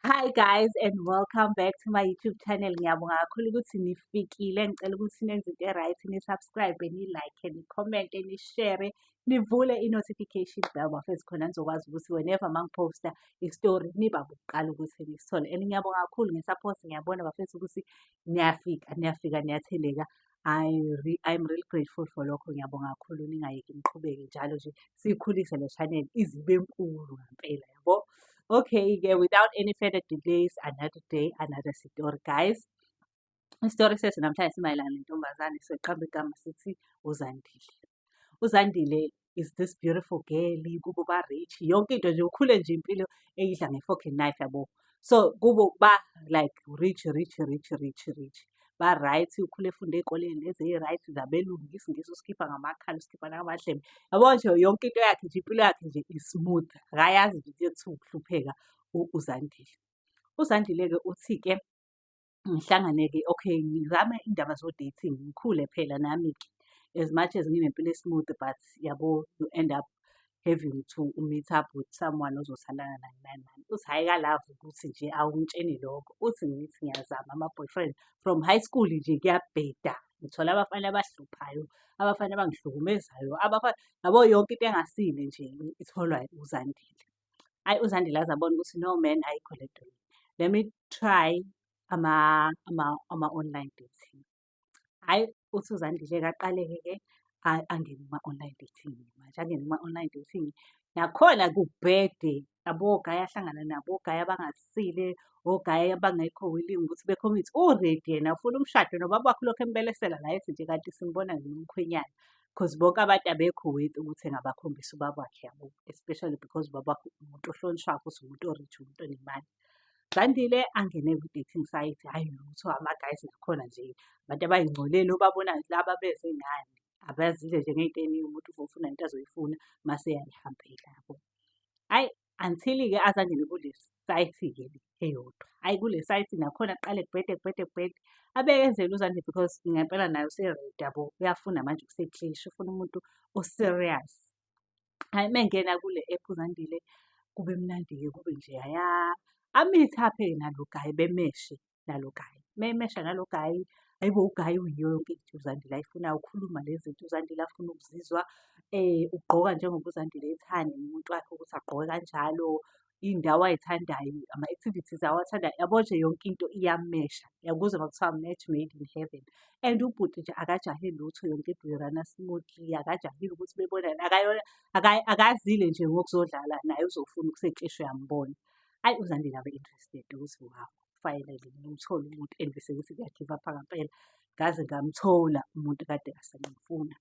Hi guys, and welcome back to my YouTube channel. Ngiyabonga kakhulu ukuthi nifikile. Ngicela ukuthi nenze into e-right, ni-subscribe, ni-like, ni-comment, ni-share, nivule i-notification bell, bafethu, khona nizokwazi ukuthi whenever mangiphosta i-story niba bokuqala ukuthi nisithole. And ngiyabonga kakhulu nge-support, ngiyabona, bafethu, ukuthi niyafika, niyafika, niyatheleka. I'm really grateful for lokho. Ngiyabonga kakhulu, ningayeki, niqhubeke njalo nje, siyikhulise le channel ize ibe nkulu ngempela, yabo. Okay-ke, without any further delays, another day, another story, guys. Isitori sethu namhlanje simayelana nentombazane, soqamba igama sithi uZandile. UZandile is this beautiful girl, kubo ba-rich, yonke into nje, ukhule nje impilo eyidla nge-fork and knife, yabo. So kubo ba like rich, rich, rich, rich, rich. Ba-right, ukhule efunde ey'koleni lezi ey'right zabelungu, isiNgisi usikhipha ngamakhala, usikhipha nangamadlebe. Yabo nje, yonke into yakhe nje, impilo yakhe nje i-smooth. Akayazi nje into ekuthiwa ukuhlupheka uZandile. UZandile-ke uthi-ke, ngihlangane-ke, okay, ngizame indaba zo-dating, ngikhule phela nami-ke. As much as nginempilo e-smooth, but yabo, you end up having to meet up with someone ozothandana naye, nani nani. Uthi hhayi, ka-love ukuthi nje awungitsheni lokho. Uthi ngithi ngiyazama ama-boyfriend from high school nje kuyabheda. Ngithola abafana abahluphayo, abafana abangihlukumezayo, abafana, yabo, yonke into engasile nje itholwa uZandile. Hhayi, uZandile aze abone ukuthi no man, ayikho lento le. Let me try ama-online dating. Hhayi, uthi uZandile-ke aqale-ke angene kuma-online dating manje, angene kuma-online dating. Nakhona kubhede, yabo, o-guy ahlangana nabo, o-guy abangasile, o-guy abangekho willing ukuthi be-commit. U-ready yena, ufuna umshado nobaba wakhe ulokhu embelesela la, ethi nje kanti simbona nginomkhwenyana. 'Cause bonke abantu abekho worthy ukuthi engabakhombisa ubaba wakhe, yabo. Especially because ubaba wakhe umuntu ohlonishwayo futhi umuntu o-rich, umuntu onemali. Zandile angene kwi-dating site, hhayi lutho, ama-guys nakhona nje abantu abay'ngcolile obabonayo laba beze ngani. Abazile nje ngey'nto ey'ningi, umuntu ufuna into azoyifuna mase eyayihambela, yabo. Hhayi, until-ke aze angene kule site-ke le eyodwa. Hhayi, kule site nakhona kuqale kubhede, kubhede, kubhede. Abekezele uZandile because ngempela naye use-ready, yabo, uyafuna manje uku-settle-isha, ufuna umuntu o-serious. Hhayi, uma engena kule app uZandile kube mnandi-ke, kube njeyaya. A-meet-up-e nalo guy, be-match-e nalo guy. Uma e-match-a nalo guy, hhayi bo, u-guy uyiyo yonke into uZandile ayifunayo, ukhuluma lezi zinto uZandile afuna ukuzizwa. Ugqoka njengoba uZandile ethanda nomuntu wakhe ukuthi agqoke kanjalo, iy'ndawo ay'thandayo, ama-activities awathandayo, yabo nje, yonke into iya-match-a. Uyakuzwa uma kuthiwa match made in heaven. And ubhuti nje akajahe lutho, yonke into uyi-run-a smoothly, akajahile ukuthi bebonane, akazile nje ngokuzodlala naye, uzofuna uku-settle-isha, uyambona. Hhayi, uZandile abe interested ukuthi wow, finally ngimthole umuntu and bese ngithi ngiya-give up-a ngampela. Ngaze ngamthola umuntu kade ngimfuna.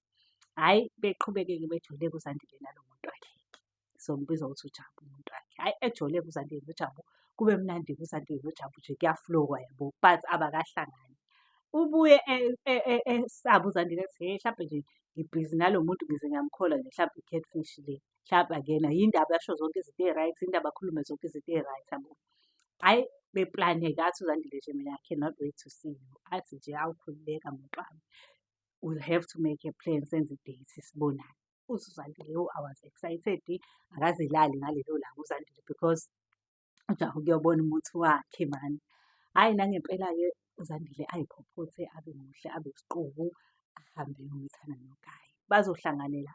Hhayi, beqhubeke-ke bejole-ke uZandile nalo muntu wakhe-ke. Sombiza ngokuthi uJabu umuntu wakhe. Hhayi, ejole-ke uZandile noJabu, kube mnandi-ke uZandile noJabu nje kuya-flow-wa, yabo, but abakahlangani. Ubuye esaba uZandile ethi, hhe, hlampe nje ngibhizi nalo muntu ngize ngiyamkholwa nje, hlampe i-catfish le. Hlampe akuyena, yindaba asho zonke izinto ey'right, yindaba akhulume zonke izinto ey'right, yabo. Hhayi, be-plan-e-ke, athi uZandile nje, mina I cannot wait to see you. Athi nje, hawu, khululeka muntu wami. We'll have to make a plan, senze i-date, sibonane. Uthi uZandile, yo, I was excited, akaze elale ngalelo langa uZandile because ujahe ukuyobona umuntu wakhe mani. Hhayi, nangempela-ke uZandile ay'phophothe, abe muhle, abe isiqubu, ahambe eyo-meet-ana no-guy. Bazohlanganela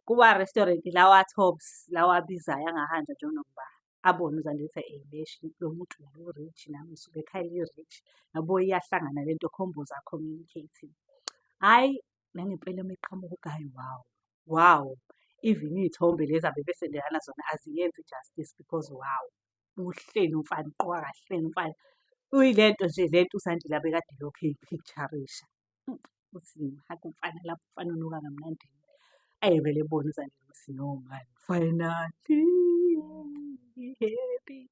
kuma-restaurant lawa tops, lawa abizayo angahanjwa nje noma abone uZandile ukuthi lo muntu lo u-rich, nami ngisuka ekhaya eli-rich. Yabo, iyahlangana lento, combos are communicating. Hhayi, nangempela uma eqhamuka u-guy, wow, wow, even iy'thombe lezi abebesendelana zona aziyenzi i-justice because wow, uhleli umfana, ugqoka kahle umfana. Uyilento nje lento uZandile abekade elokhu eyi-picture-isha. Uthi ngim-hug-a umfana lapho, umfana unuka kamnandi. Ayevele ebone uZandile ukuthi no man, finally happy.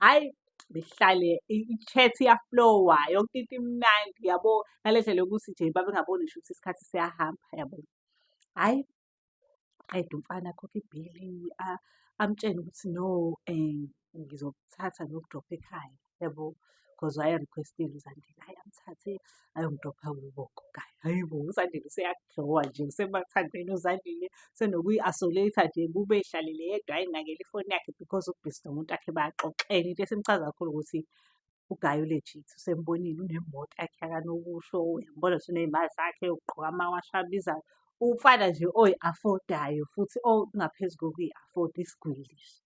Hhayi, behlale i-chat iya-flow-a, yonke into imnandi, yabo, ngale ndlela yokuthi nje babengaboni ngisho ukuthi isikhathi siyahamba, yabo. Hhayi, qeda umfana akhokhe ibhili, amtshele ukuthi no, ngizokuthatha ngiyoku-drop-a ekhaya, yabo. Cause waye-request-ile uZandile, hhayi amthathe ayom-drop-a kubo u-guy. Hhayi bo, uZandile useya-glow-a nje, usemathandweni uZandile, usenokuyi-isolate-a nje kube ey'hlalele yedwa ay'nakele ifoni yakhe because u-busy nomuntu wakhe bayaxoxela. Into esimchaza kakhulu ukuthi u-guy u-legit, usembonile unemoto yakhe yakanokusho, uyambona nje uney'mali zakhe, ugqoka amawashi abizayo. Umfana nje oyi-afford-ayo futhi okungaphezu kokuyi-afford-a, isigwili nje.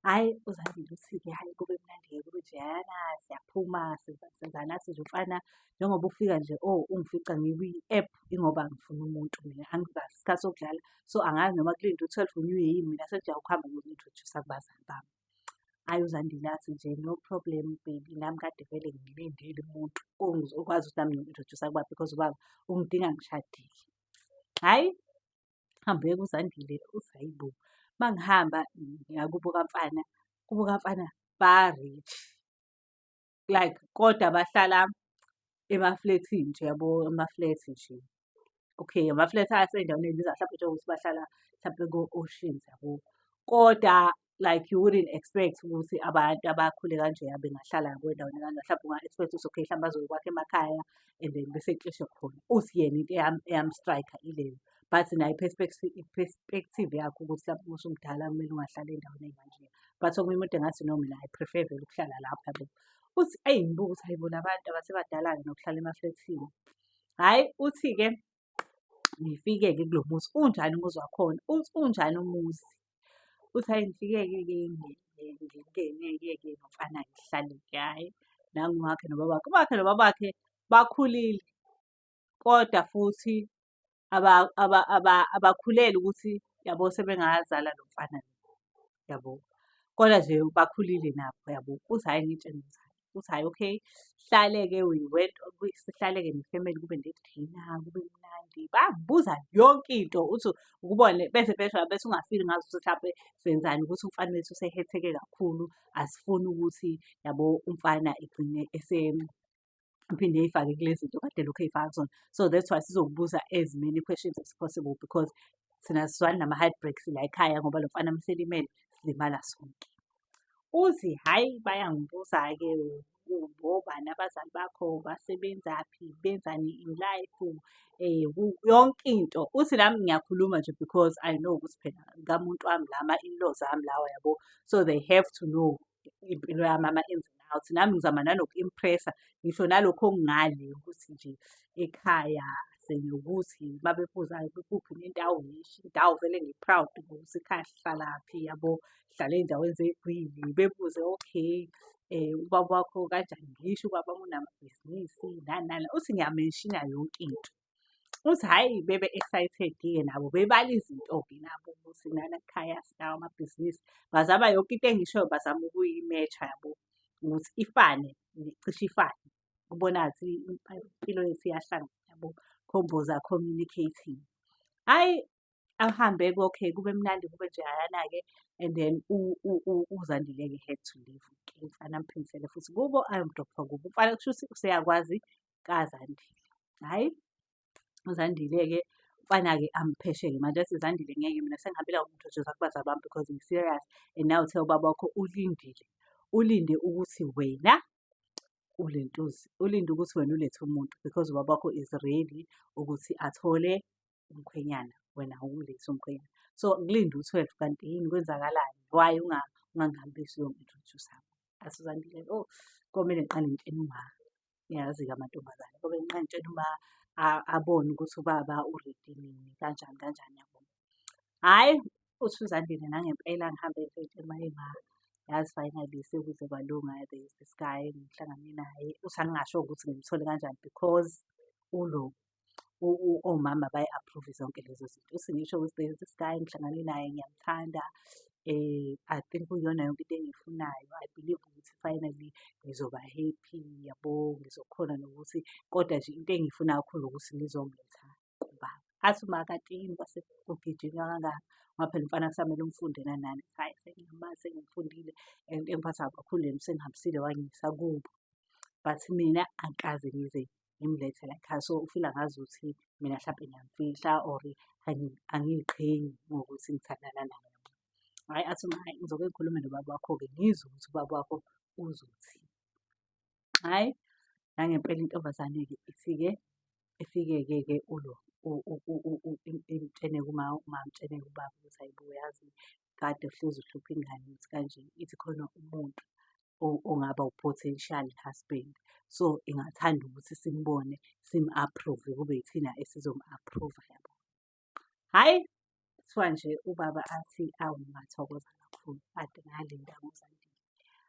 Hhayi uZandile uthi-ke hhayi kube mnandi-ke kube njeyana, siyaphuma senza nathi nje umfana njengoba ufika nje oh ungifica ngikwi-app ingoba ngifuna umuntu mina angizazi isikhathi sokudlala. So angazi noma kulindwe u-12 new year yini, mina sengijahe ukuhamba ngiyoku-introduce-a kubazali bami. Hhayi uZandile athi nje no problem baby, nami kade vele ngilindile umuntu okwazi ukuthi nami ngiyomu-introduce-a kubaba because ubaba ungidinga ngishadile. Hhayi, hambeke uZandile uthi hhayi bo, uma ngihamba ngiya kubo kamfana, kubo kamfana ba-rich. Like kodwa bahlala emaflethini nje yabo, ama-flat nje. Okay, ama-flat asey'ndaweni ey'biza hlampe njengokuthi bahlala hlampe ko-Oceans yabo. Kodwa like you wouldn't expect ukuthi abantu abakhule kanjeya bengahlala yabo endaweni ekanje. Mhlampe unga-expect ukuthi okay hlampe bazokwakha emakhaya and then bese kucishe khona. Uthi yena into eyam-strike-a ileyo. But nayo i-perspective yakhe ukuthi hlampe uma usumdala kumele ungahlali ey'ndaweni ey'kanje. But omunye umuntu engathi no mina I prefer vele ukuhlala lapha yabo. Uthi eyi ngibuka ukuthi hhayi bo la bantu abasebadala-ke nokuhlala emaflethini. Hhayi uthi-ke ngifike-ke kulo muzi, unjani umuzi wakhona? Uthi unjani umuzi? Uthi hhayi ngifike-ke ngingene-ke nomfana ngihlale-ke hhayi nangu umakhe nobabakhe. Umakhe nobabakhe bakhulile kodwa futhi abakhulele ukuthi yabo sebengazala lo mfana lo, yabo. Kodwa nje bakhulile nabo yabo. Uthi hhayi ngitshene ukuthi hhayi, uthi hhayi okay, sihlale-ke we went sihlale-ke ne-family kube ne-dinner, kube mnandi. Bangibuza yonke into uthi ukubone bese besho bese ungafili ngazuthi hlampe senzani ukuthi umfana wethu usehetheke kakhulu, asifuni ukuthi yabo umfana egcine ephinde ey'fake kule zinto kade elokhu ey'faka kuzona. So that's why sizokubuza as many questions as possible because thina asizwani nama-heartbreaks la ekhaya ngoba lo mfana maselimele silimala sonke. Uthi hhayi bayangibuza-ke obani abazali bakho, basebenzaphi, benzani in life, yonke into. Uthi nami ngiyakhuluma nje because I know ukuthi phela kamuntu wami la ama-in-laws ami lawa yabo. So they have to know impilo yami ama-ins and outs. Nami ngizama nanoku-impress-a ngisho nalokhu okungale ukuthi nje ekhaya senokuthi uma bebuza kukuphi nendawo ngisho indawo vele ngi-proud ngokuthi ekhaya sihlalaphi yabo, sihlala ey'ndaweni zey'gwili. Bebuze okay, ubaba wakho kanjani, ngisho ubaba wami unamabhizinisi nani nani. Uthi ngiya-mention-a yonke into. Uthi hhayi bebe-excited-ke nabo bebala izinto-ke nabo ukuthi nana ekhaya sinawo amabhizinisi. Bazama yonke into engiyishoyo bazama ukuyi-match-a yabo, ukuthi ifane, cishe ifane. Kubona ngathi impilo yethu iyahlangana yabo, combos are communicating. Hhayi, ahambe-ke okay kube mnandi kube njeyayana-ke and then uZandile-ke had to leave-ke umfana amphindisele futhi kubo ayom-drop-a kubo. Umfana kushuthi useyakwazi kaZandile. Hhayi, uZandile-ke umfana-ke ampheshe-ke manje athi Zandile ngeke mina sengihambela uku-introduce-a kubazali bami because ngi-serious and now uthe ubaba wakho ulindile. Ulinde ukuthi wena ulentuze, ulinde ukuthi wena ulethe umuntu because ubaba wakho is ready ukuthi athole umkhwenyana, wena awumlethi umkhwenyana. So kulinde u-12 kanti yini kwenzakalani? Why ungangihambisi uyongi-introduce-a? Athi uZandile, oh komele ngiqale ngitshene uma. Uyazi-ke amantombazane, komele ngiqale ngitshene uma abone ukuthi ubaba u-ready nini kanjani kanjani yabo. Hhayi, uthi uZandile nangempela ngihambe ngiyotshela uma ma, yazi finally sekuze kwalunga there is this guy engihlangane naye. Uthi angingasho ukuthi ngimthole kanjani because ulo omama bayi-approve zonke lezo zinto. Uthi ngisho ukuthi there is this guy engihlangane naye ngiyamthanda, I think kuyiyona yonke into engiyifunayo. I believe ukuthi finally ngizoba happy yabo, ngizokhona nokuthi kodwa nje into engiyifuna kakhulu ukuthi ngizomletha kubaba. Athi uma kanti yini kwase kugijinywa kangaka, ngoba phela umfana kusamele umfunde nani nani. Hhayi sengiyamazi sengimfundile and engiphatha kakhulu yena usengihambisile wangiyisa kubo. But mina angikaze ngize ngimlethe la ekhaya. So u-feel-a ngazuthi mina hlampe ngiyamfihla or angiyiqhenyi ngokuthi ngithandana naye. Hhayi athi uma hhayi ngizoke ngikhulume nobaba wakho-ke ngizwe ukuthi ubaba wakho uzothini. Hhayi, nangempela intombazane-ke ithi-ke ifike-ke ke ulo imtshene-ke uma amtshene-ke ubaba ukuthi hhayi bo yazi kade uhlezi uhlupha ingane ukuthi kanje ithi khona umuntu ongaba u-potential husband. So, ingathanda ukuthi simbone simu-approve-e kube yithina esizomu-approve-a yabo. Hhayi, kuthiwa nje ubaba athi awu ngingathokoza kakhulu kade ngalinda ngoZandile.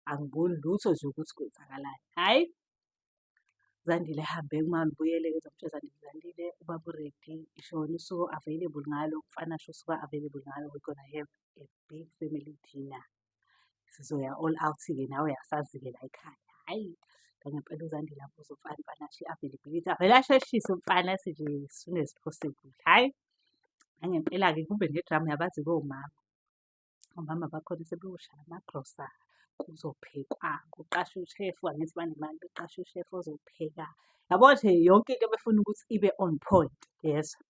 Angiboni lutho nje ukuthi kwenzakalani. Hhayi, Zandile ahambe uma ngibuyele-ke ezomtshela uZandile, Zandile ubaba u-ready shona usuku o-available ngalo umfana asho usuku a-available ngalo we gonna have a big family dinner. Sizoya all out-ke nawe uyasazi-ke la ekhaya. Hhayi, ngempela uZandile abuze umfana, umfana asho i-availability. Avele asheshise umfana athi nje as soon as possible. Hhayi, nangempela-ke kube ne-drama uyabazi-ke omama. Omama bakhona sebeyoshaya amagrosa, kuzophekwa, kuqashwe ushefu, angithi banemali, beqashe ushefu ozopheka. Yabo nje yonke into befuna ukuthi ibe on point, yezwa.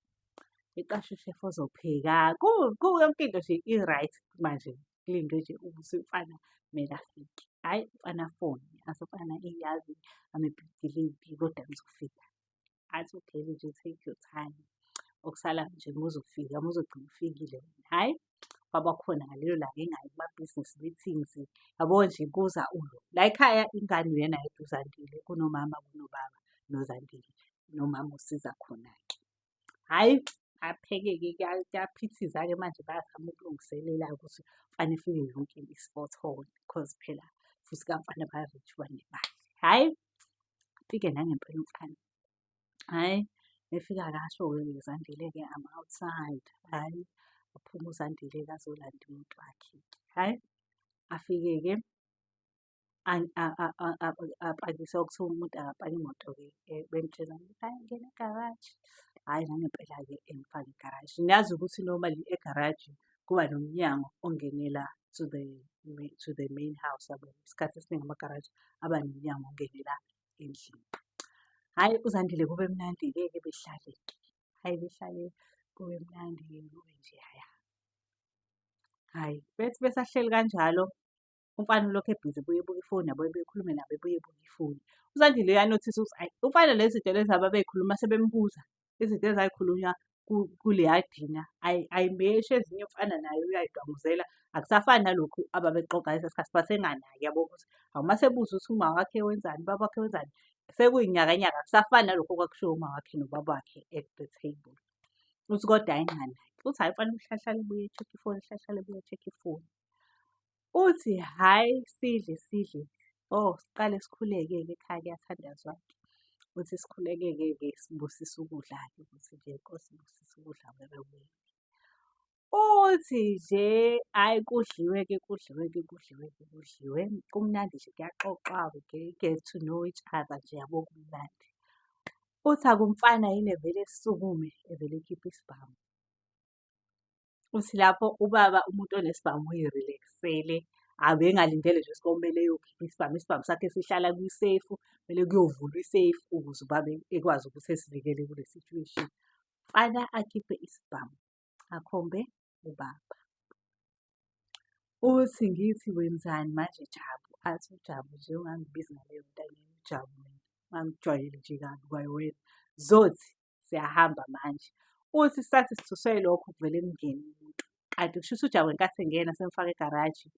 Beqashe ushefu ozopheka, yonke into nje i-right manje kulindwe nje ukuthi umfana kumele afike. Hhayi, umfana afone, athi umfana eyi yazi I'm a bit delayed kodwa ngizofika. Athi u-girl nje take your time. Okusalayo nje uma uzofika, uma uzogcina ufikile wena. Hhayi, kwabakhona ngalelo langa engayi kuma-business meetings. Yabo nje kuza ulo. La ekhaya ingane uyena yedwa uZandile, kunomama kunobaba noZandile. Nomama usiza khona-ke. Hhayi, apheke-ke kuyaphithiza-ke manje bayazama ukulungiselela ukuthi umfana efike yonke into i-spot on cause phela futhi kamfana ba-rich banemali. Hhayi, afike nangempela umfana. Hhayi, efika akasho-ke Zandile-ke I'm outside. Hhayi, aphume uZandile-ke azolanda umuntu wakhe-ke. Hhayi, afike-ke apakise okuthiwa umuntu akapake imoto-ke bemtshela ukuthi hhayi ngena egaraji. Hhayi nangempela-ke emfake egaraji. Niyazi ukuthi normally egaraji kuba nomnyango ongenela to the main house yabo. Isikhathi esiningi amagaraji aba nomnyango ongenela endlini. Hhayi uZandile kube mnandi-ke ke behlale-ke. Hhayi behlale kube mnandi-ke kube njeyaya. Hhayi bethi besahleli kanjalo, umfana ulokhu ebhizi ebuye ebuka ifoni yabo, ebuye ekhulume nabo ebuye ebuka ifoni. UZandile uya-notice-a ukuthi hhayi umfana lezi zinto lezi ababeyikhuluma sebembuza izinto ezayikhulunywa kuleya dina ayimeshi ezinye umfana naye uyay'dwanguzela. Akusafani nalokhu ababexoxa ngalesa sikhathi basenganaki yabo ukuthi hawu mase ebuza ukuthi uma wakhe wenzani, ubaba wakhe wenzani, sekuyinyakanyaka akusafani nalokhu okwakushiwo uma wakhe nobaba wakhe at the table. Uthi kodwa hhayi enganaki. Uthi hhayi umfana uhlala ebuye e-check-a ifoni, ehlala ebuye e-check-a ifoni. Uthi hhayi sidle sidle, oh siqale sikhuleke-ke ekhaya kuyathandazwa-ke. Uthi sikhuleke-ke sibusise ukudla-ke ukuthi nje Nkosi busisa ukudla . Uthi nje hhayi kudliwe-ke kudliwe-ke kudliwe-ke kudliwe, kumnandi nje kuyaxoxwa we get to know each other nje yabo kumnandi. Uthi akumfana yini evele esukume evele ekhiphe isibhamu. Uthi lapho ubaba umuntu onesibhamu uyi-relax-ele, abengalindele nje ukuthi komele eyokhipha isibhamu, isibhamu sakhe sihlala kwisefu, kumele kuyovulwa isefu ukuze ubaba ekwazi ukuthi esivikele kule situation. Mfana akhiphe isibhamu, akhombe ubaba. Uthi ngithi wenzani manje Jabu? Athi uJabu nje ungangibizi ngaleyo nto angiyena uJabu mina, ungangijwayeli nje kabi kwawena. Zothi siyahamba manje. Uthi sathi sithuswe yilokho kuvele kungene umuntu. Kanti kushuthi uJabu ngenkathi engena semfaka egaraji,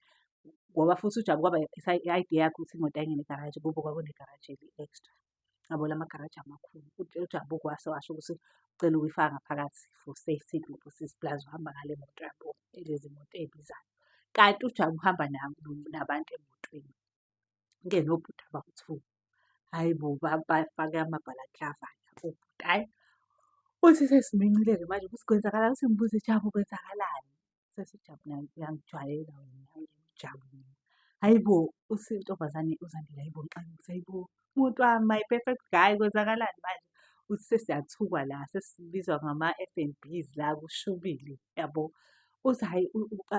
ngoba futhi uJabu kwaba i-idea yakhe ukuthi imoto ayingene egaraji kubo kwakunegaraji eli-extra. Yabo la magaraji amakhulu. UJabu kwase washo ukuthi ucela ukuyifaka ngaphakathi for safety purposes plus uhamba ngale moto yabo, lezi moto ey'bizayo. Kanti uJabu uhamba nabantu emotweni. Kungene obhuti abawu-two. Hhayi bo, bafake ama-balaclava-ke obhuti, hhayi. Uthi sesimincile-ke manje ukuthi kwenzakalani, uthi ngibuze Jabu kwenzakalani? Sethi uJabu naye uyangijwayela wena, angiyena uJabu mina. Hhayi bo, uthi intombazane uZandile hhayi bo ngixake ukuthi hhayi bo, umuntu wami my perfect guy kwenzakalani manje? Uthi sesiyathukwa la, sesibizwa ngama-F_N_Bs la kushubile yabo. Uthi hhayi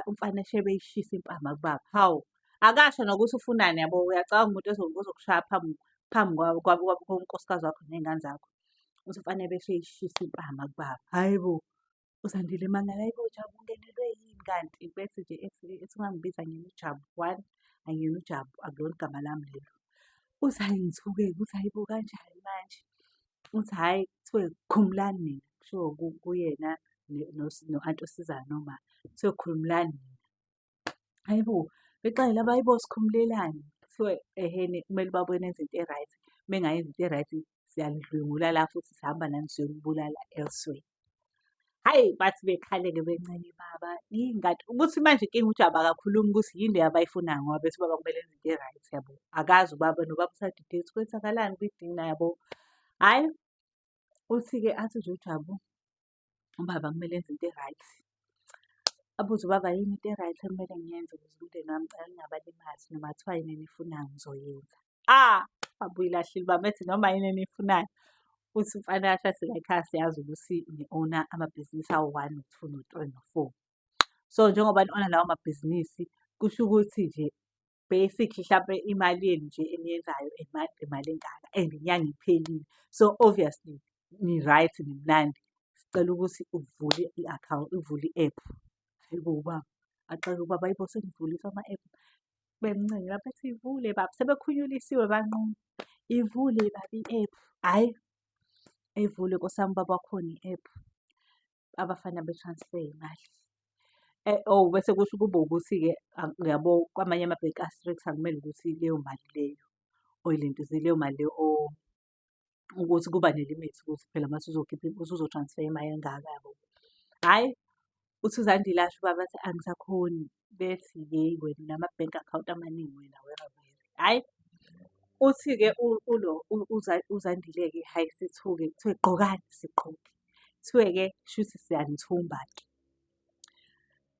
umfana eshebe eyishisa impama kubaba, hawu akasho nokuthi ufunani yabo, uyacabanga umuntu ozokushaya phambi phambi konkosikazi wakho ney'ngane zakho. Uthi umfana ebeshe eyishisa impama kubaba, hhayi bo. UZandile emangala, hhayi bo Jabu ungenelwe yini kanti? Bethi nje ethi ungangibiza angiyena uJabu, one, angiyena uJabu akulona igama lami lelo. Uthi hhayi ngithuke-ke ukuthi hhayi bo kanjani manje? Uthi hhayi kuthiwe khumulani nina, kushiwo kuyena no-anti osizayo noma. Kuthiwe khulumlani nina. Hhayi bo, bexake laba hhayi bo sikhumulelani? Kuthiwe ehhene kumele ubaba wenu enze into e-right. Uma engayenzi into e-right siyanidlwengula la futhi sihamba nani siyonibulala elsewhere. Hhayi bathi bekhale-ke bencenge baba yini kanti ukuthi manje inkinga uJabu akakhulumi ukuthi yini le abayifunayo ngoba bethi ubaba kumele enze into e-right yabo. Akazi ubaba nobaba usadidekile ukuthi kwenzakalani kwidina yabo. Hhayi uthi-ke athi nje uJabu ubaba kumele enze into e-right. Abuze ubaba yini into e-right ekumele ngiyenze ukuze umndeni wami ngicela ngingabalimazi noma kuthiwa yini eniyifunayo ngizoyenza. Ah, wabuye ilahlile ubaba ethi noma yini eniyifunayo. Uthi umfana asho la ekhaya siyazi ukuthi ni-own-a amabhizinisi awu-one, no-two, no-three, no-four. So njengoba ni-own-a lawo mabhizinisi kusho ukuthi nje basically hlampe imali yenu nje eniyenzayo a month imali engaka and inyanga iphelile. So obviously ni-right nimnandi. Sicela ukuthi uvule i-akhawunti, uvule i-app. Hhayi bo ubaba, axake ubaba, hhayi bo sengivuliswa ama-app. Bemncenga bethi ivule baba, sebekhunyulisiwe banqunu. Ivule baba i-app, hhayi eyivule nkosi yami ubaba wakhona i-app. Abafana be-transfer imali. Oh bese kusho kube ukuthi-ke uyabo kwamanye amabhenki a-strict akumele ukuthi leyo mali leyo oyilentuzile leyo mali leyo ukuthi kuba ne-limit ukuthi phela mase uzokhipha usuzo-transfer imali engaka yabo. Hhayi, uthi uZandile asho ubaba athi angisakhoni bethi yeyi wena unama-bank account amaningi wena wena wena. Hhayi, uthi-ke ulo uZandile-ke hhayi sithuke kuthiwe gqokani sigqoke. Kuthiwe-ke shuthi siyanithumba-ke.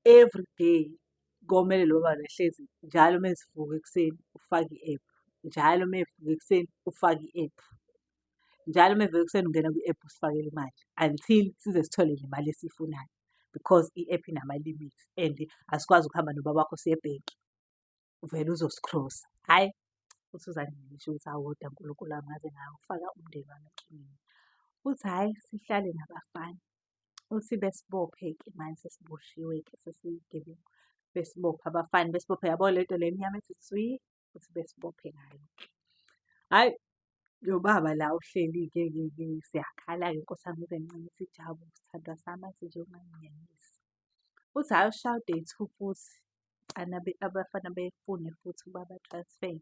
Everyday komele lo baba hlezi njalo uma esivuka ekuseni ufake i-app, njalo uma evuka ekuseni ufake i-app. Njalo uma evuka ekuseni ungena kwi-app usifakele imali until size sithole le mali esiyifunayo because i-app inama-limits and asikwazi ukuhamba nobaba wakho siye ebhenki, vele uzosi-cross-a. Hhayi, uthi uZandile ngisho ukuthi hawu kodwa Nkulunkulu wami ngaze ngawufaka umndeni wami enkingeni. Uthi hhayi sihlale nabafana. Uthi besibophe-ke manje sesiboshiwe-ke sesiyigebengu. Besibophe abafana, besibophe yabo le nto le emnyama ethi tswi, uthi besibophe ngayo-ke. Hhayi, lo baba la uhleli-ke ke ke siyakhala-ke nkosi yami ngize ngincenge ngithi Jabu sithandwa sami athi nje unganginyanyisi. Uthi hhayi ushaya u-day two futhi abafana befune futhi ukuba ba-transfer.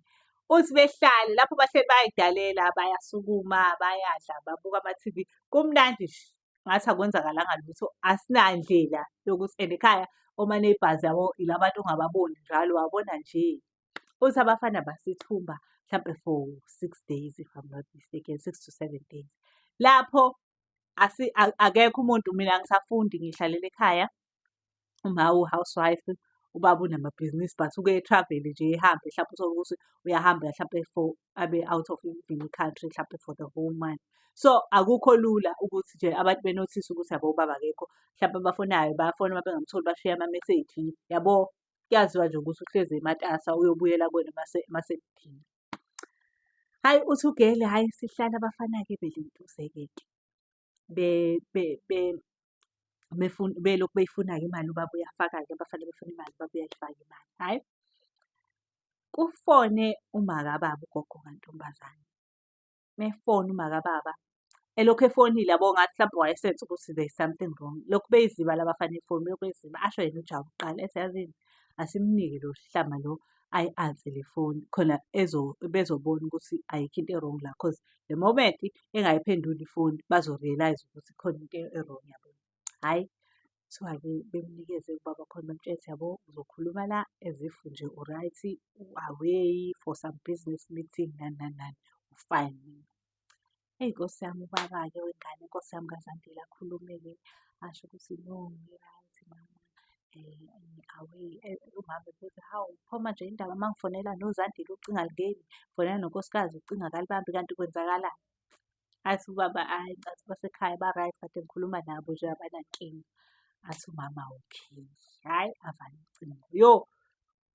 Uthi behlale lapho bahleli bayay'dalela, bayasukuma, bayadla, babuka ama-T_V. Kumnandi nje, ngathi akwenzakalanga lutho, asinandlela yokuthi and ekhaya oma-neighbours yabo ila bantu ongababoni njalo wabona nje. Uthi abafana basithumba mhlampe for 6 days if I'm not mistaken, 6 to 7 days. Lapho akekho umuntu mina angisafundi ngiy'hlalele ekhaya. Uma uwu-housewife, ubaba unamabhizinisi but uke e-travel-e nje ehambe hlampe uthole ukuthi uyahamba hlampe for abe out of even i-country hlampe for the whole month. So akukho lula ukuthi nje abantu be-notice ukuthi yabo ubaba akekho. Hlampe abafonayo bayafona uma bengamtholi bashiye ama-message yabo. Kuyaziwa nje ukuthi uhlezi ematasa uyobuyela kuwena mase mase kudina. Hhayi uthi ugele hhayi sihlala abafana-ke belentuze-ke ke belokhu beyifuna-ke imali ubaba uyafaka-ke abafana befuna imali ubaba uyayifaka imali. Hhayi, kufone umakababa ugogo kantombazane. Mefona umakababa, elokhu efonile yabo ngathi mhlampe wayesenza ukuthi there is something wrong. Lokhu beyiziba la bafana ifoni, belokhu beyiziba. Asho yena uJabu kuqala ethi yazini, asimnike lo hlama lo ayi-answer le foni khona bezobona ukuthi ayikho into e-wrong la cause the moment engayiphenduli ifoni bazo-realise ukuthi khona into e-wrong yabo. Hhayi, kuthiwa-ke bemnikeze ubaba wakhona bamtshela ukuthi yabo uzokhuluma la as if nje u-right, u-away for some business meeting nani nani nani, u-fine. Eyi Nkosi yami ubaba-ke wengane Nkosi yami kaZandile akhulume-ke asho ukuthi no ngi-right mama ngi-away. Umama ebuza, hawu pho manje yini ndaba uma ngifonela noZandile ucingo alungeni, ngifonela nonkosikazi ucingo akalibambi kanti kwenzakalani? Athi ubaba, hhayi ngicathi basekhaya ba-right kade ngikhuluma nabo nje abanankinga. Athi umama okay, hhayi avale ucingo. Yo,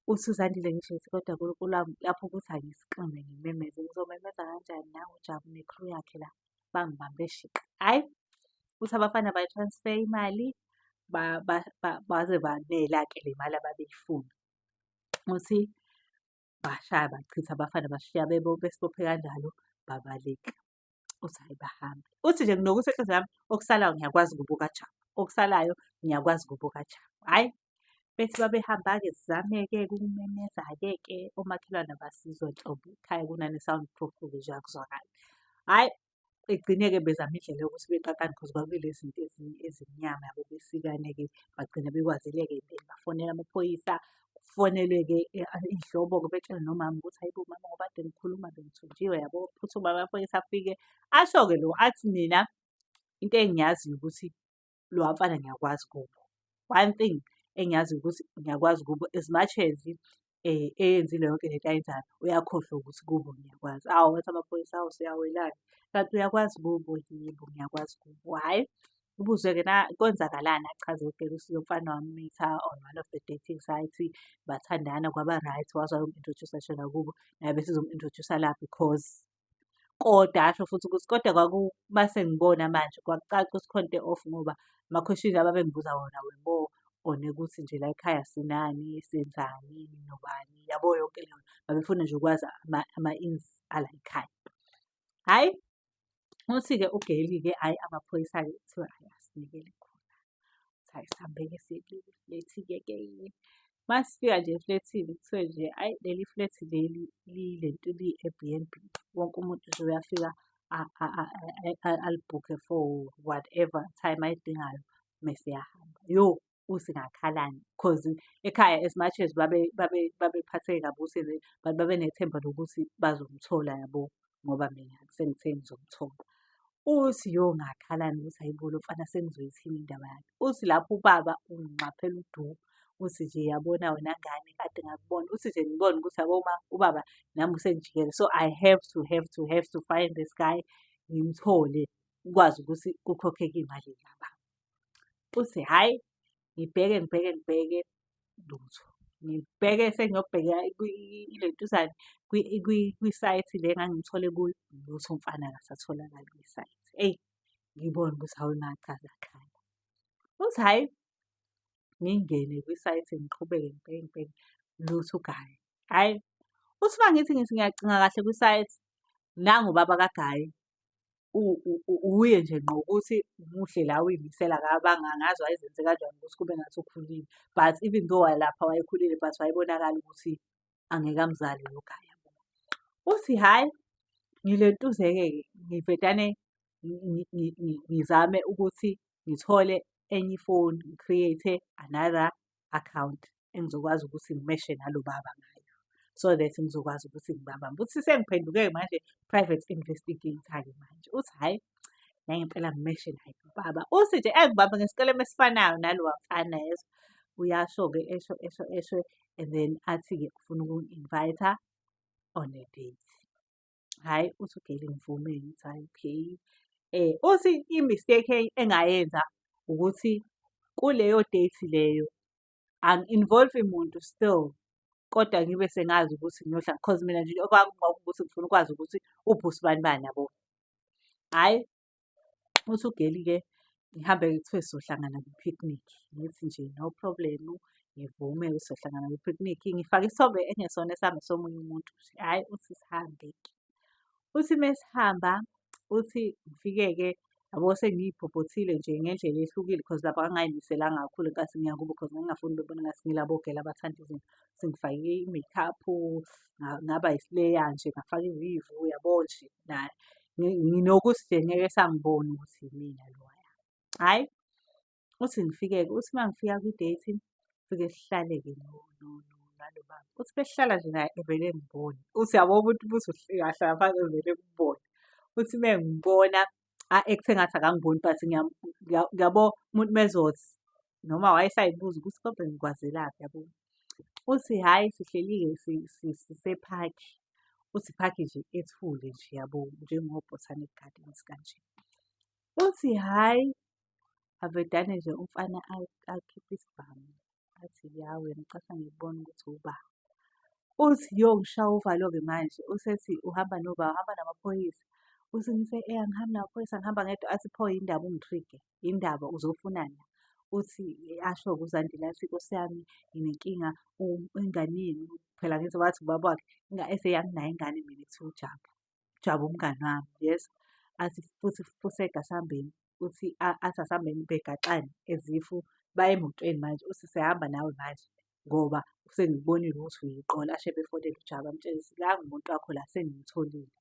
uthi uZandile ngisho ngithi kodwa Nkulunkulu wami lapho kuthi angiscream-e ngimemeze, ngizomemeza kanjani nangu uJabu ne-crew yakhe la bangibambe shiqe. Hhayi, uthi abafana bayi-transfer imali baze banela-ke le mali ababeyifuna. Uthi Bashaya bachitha abafana bashiya besibophe kanjalo babaleka. Uthi hhayi bahambe. Uthi nje nginokuthi enhliziyweni yami okusalayo ngiyakwazi kubo kaJabu, okusalayo ngiyakwazi kubo kaJabu. Hhayi, bethi babehamba-ke sizame-ke ukumemeza-ke ke omakhelwane abasizwa nhlobo. Ekhaya kunane-sound proof-ke nje akuzwakali. Hhayi, egcine-ke bezama indlela yokuthi beqaqane cause kwakuyilezi zinto ezimnyama yabo besikane-ke. Bagcina bekwazile-ke bafonela amaphoyisa, kufonelwe-ke iy'hlobo-ke betshele nomama ukuthi hayi bo mama ngoba kade ngikhuluma bengithunjiwe yabo. Phuthuma amaphoyisa afike. Asho-ke lo athi mina into engiyaziyo ukuthi lowa mfana ngiyakwazi kubo. One thing engiyaziyo ukuthi ngiyakwazi kubo as much as eyenzile yonke lento ayenzayo, uyakhohlwa ukuthi kubo ngiyakwazi. Awu athi amaphoyisa awu siyawelana. Kanti uyakwazi kubo? Yebo ngiyakwazi kubo. Hhayi, kubuzwe-ke kwenzakalani achaze u-girl ukuthi lo mfana wam-meet-a on one of the dating sites, bathandana kwaba right, waze wayomu-introduce-a ngisho nakubo, naye bese ezomu-introduce-a la because. Kodwa asho futhi ukuthi kodwa mase ngibona manje kwakucaca ukuthi khona into e-off ngoba ama-questions ababengibuza wona were more on ukuthi nje la ekhaya sinani, senzani, nobani, yabo yonke leyo nto. Babefuna nje ukwazi ama-ins ala ekhaya. Hhayi, uthi-ke u-girl-ke hhayi amaphoyisa-ke kuthiwa hhayi asinikele khona. Hhayi sihambe-ke siye kuleli flethi-ke ke. Masifika nje eflethini kuthiwe nje hhayi leli flethi leli lilento liyi-Airbnb. Wonke umuntu nje uyafika alibhukhe for whatever time ayidingayo mese eyahamba. Yo, uthi ngakhalani cause ekhaya as much as babephatheke kabi ukuthi but babenethemba lokuthi bazomthola yabo ngoba mina sengithe ngizomthola. Uthi yo ngakhalani ukuthi hhayi bo lo mfana sengizoyithini indaba yakhe. Uthi lapho ubaba unginxaphela udu, uthi nje yabona wena ngane kade ngakubona. Uthi nje ngibone ukuthi yabo ma ubaba nami usengijikele. So I have to have to have to find this guy ngimthole ukwazi ukuthi kukhokheke imali kababa. Uthi hhayi ngibheke ngibheke ngibheke lutho. Ngibheke sengiyobheka ilentuzane kwi-site le engangimthole kuyo, lutho umfana akasatholakali kwi-site. Eyi, ngibone ukuthi hawe ma cha ziyakhala. Uthi hhayi, ngingene kwi-site ngiqhubeke ngibheke ngibheke, lutho u-guy. Hhayi, uthi uma ngithi ngithi ngiyacinga kahle kwi-site, nangu ubaba ka-guy. Uye nje ngqo ukuthi muhle la uy'misela akabanga angazi wayezenze kanjani ukuthi kube ngathi ukhulile. But even though lapha wayekhulile but wayebonakala ukuthi angeke amzale lo guy yabo. Uthi hhayi, ngilentuze-ke ngivedane ngizame ukuthi ngithole enye ifoni, ngi-create another account engizokwazi ukuthi ngi-match-e nalo baba ngayo. So that ngizokwazi ukuthi ngibabambe. Uthi sengiphenduke manje private investigator-ke manje. Uthi hhayi, nangempela ngi-match-e naye ubaba. Uthi nje engibamba ngesikelemu esifanayo nalowa mfana yezwa. Uyasho-ke esho esho esho and then athi-ke ufuna ukungi-invite-a on a date. Hhayi, uthi u-girl ngivume ngithi hhayi okay. Uthi i-mistake engayenza ukuthi kuleyo date leyo angi-involve muntu still, kodwa ngibe sengazi ukuthi ngiyohlala cause mina nje okwami kwakuwukuthi ngifuna ukwazi ukuthi uphi usibanibani yabo. Hhayi, uthi u-girl-ke ngihambe kuthiwe sizohlangana kwi-picnic. Ngithi nje no problem, ngivume ukuthi sizohlangana kwi-picnic. Ngifake isithombe engesona esami esomunye umuntu nje. Hhayi, uthi sihambe-ke. Uthi mesihamba, uthi ngifike-ke yabo sengiy'phopothile nje ngendlela ehlukile cause lapha ngangingay'miselanga kakhulu ngenkathi ngiya kubo cause ngangingafuni bebone ngathi ngilabo girl abathanda izinto. Sengifake i-makeup, ngaba i-slayer nje, ngafaka i-weave yabo nje. Nginokuthi nje ngeke esangibona ukuthi yimina lowaya. Hhayi, uthi ngifike-ke, uthi uma ngifika kwi-date, fike sihlale-ke nalo baba. Uthi besihlala nje naye evele engibone. Uthi yabo umuntu ubuthi uyahlala phansi evele ekubone. Uthi uma engibona a-act-e engathi akangiboni but ngiyabo umuntu mezothi noma wayesay'buza ukuthi kodwa ngikwazelaphi yabo. Uthi hhayi sihleli-ke sise-park. Uthi i-park nje ethule nje yabo njengo-Botanic Gardens kanje. Uthi hhayi, avedane nje umfana akhiphe isibhamu athi ya wena ucasha ngikubona ukuthi uba. Uthi yo ngishawa uvalo-ke manje, usethi uhamba noba, uhamba namaphoyisa. Uthi ngithe angihambi namaphoyisa ngihamba ngedwa. Athi pho yini ndaba ungi-trigger, yini ndaba uzofunani la? Uthi asho-ke uZandile athi, Nkosi yami nginenkinga ingane yenu, phela angithi wathi ubaba wakhe eseyanginayo ingane mina ekuthiwa uJabu. Jabu umngani wami, yes. Athi futhi fusegi asihambeni. Uthi athi asihambeni begaxane as if baya emotweni manje. Uthi siyahamba nawe manje ngoba sengikubonile ukuthi uyiqola. Ashe ebefonela uJabu amtshele ukuthi nangu umuntu wakho la sengimtholile.